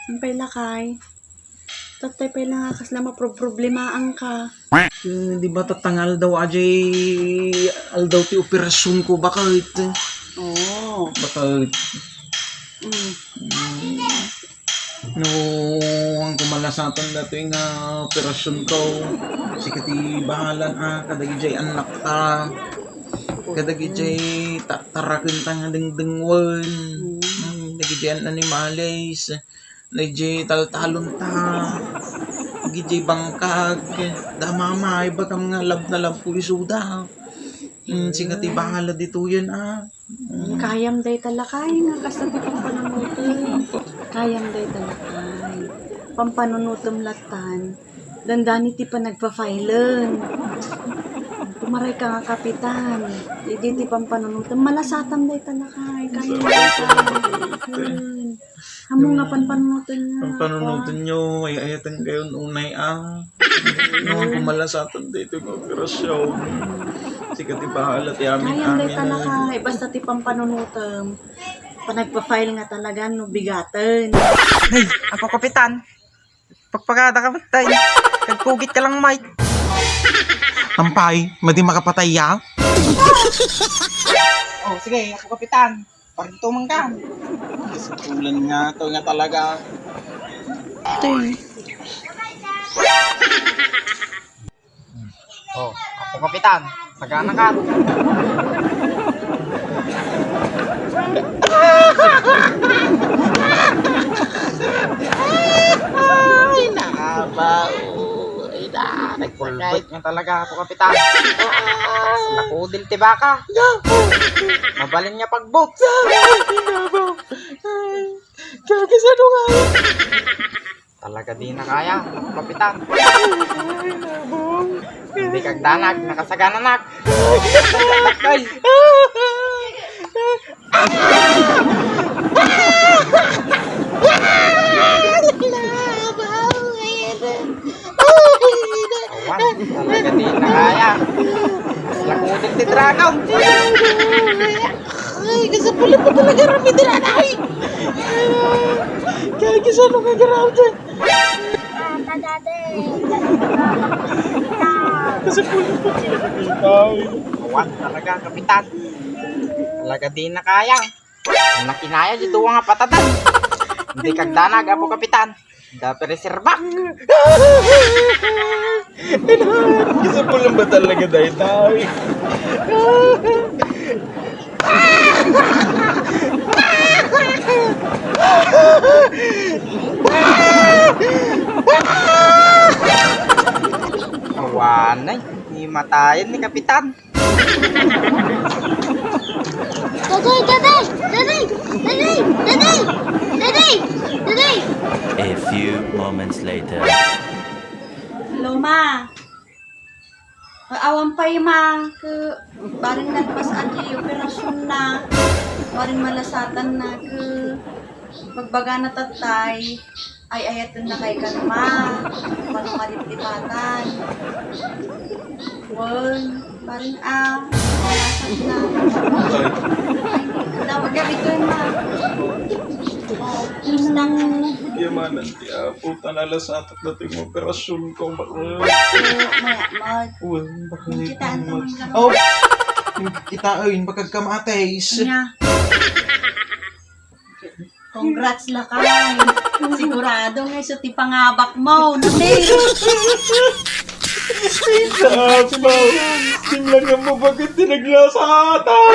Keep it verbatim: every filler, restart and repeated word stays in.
Ampay lakay? Tattay pay la nga kasla maproproblemaanka. Eh, di ba tatta nga aldaw, ajay aldaw ti operasyonko, baket? Oo. Baket? Mm. Mm. No, ang kumalasatan datoy nga operasyonko, sika ti bahalan, ah, kadagijay annakta. Kadagijay ta-, tarakenta nga dengdengwen. Mm. Mm, dagijay an-, animales. Dayjay taltalonta, dayjay bangkag, da mama, ibagam nga love na love ko isuda. Mm, sika ti bahala ditoyen, ah. Mm. Kayam dayta lakay nga kasta ti pampanunotem. Kayam dayta lakay. Pampanunotem lattan. Dandani ti panagpa-filen. Tumaray ka nga kapitan. Idi ti pampanunotem, malasatam dayta lakay. Kayam dayta lakay. Ammo nga panpanunoten nga. Panpanunoten yo, ay-ayaten kayo unay, ah. Nuan ko malasatan daytoy nga operasyon. Sika ti bahala ti amin, kayam dayta amin, lakay. Ay. Basta ti pampanunotem, panagpa-file nga talaga no bigaten. Hey, ako kapitan. Pagpagada ka, tay. Kagkugit ka lang, Mike. Ampay, madi makapatay ya? Oh, sige, ako kapitan. Parito man ka. Kasapulan nga to nga talaga. Ito eh. Oh, ako kapitan. Sagana ka. Ay, nakabaw. Ay, na, nagkulbit nga talaga ako, kapitan. Nakudil ti baka. Mabalin nga pagbot. Ay, nakabaw. Ay, kaya saan nga? Talaga di na kaya, kapitan. Ay, nabong. Hindi kagdanag, nakasagananak. Ay. Awan, talaga di na kaya. Lakudin ti dragon. Ay, kasapulan mo talaga, Rami, di na, ay! Kaya kisano nga garaw dyan? Kasi pulit pa sila nakita, eh. Awan talaga, kapitan. Talaga di na kaya. Ang nakinaya, dito nga patatan. Hindi kagdanag, apo kapitan. Dapper reserva. Kasi pulang ba talaga, dayday? Awanay, ni matayan ni Kapitan. Daday, daday, daday, daday, daday, daday, daday. A few moments later. Hello, ma. Awan pay, ma, ke, bareng nalpas a ti operasyon na. Bareng malasatan na, ke, bagbaga na tatay. Ay, ayaten na kay kan, ma. Mano nga liplipatan. Wen, bareng a, malasat na. Ay, dapat gamitin, ma. Oh, kumusta? Yamanan ti Apo, ta nalasatak datoy nga operasyon ko, bakit? Oo, maya, mag-, Wen, bakit? Kitaan ta man ka. Oh, kita, oy, bakag kamatis. Nya. Congrats, lakay. Sigurado nga isu ti pangabak mo, no, te? Apo, tingnan mo bakit ti naglasatan.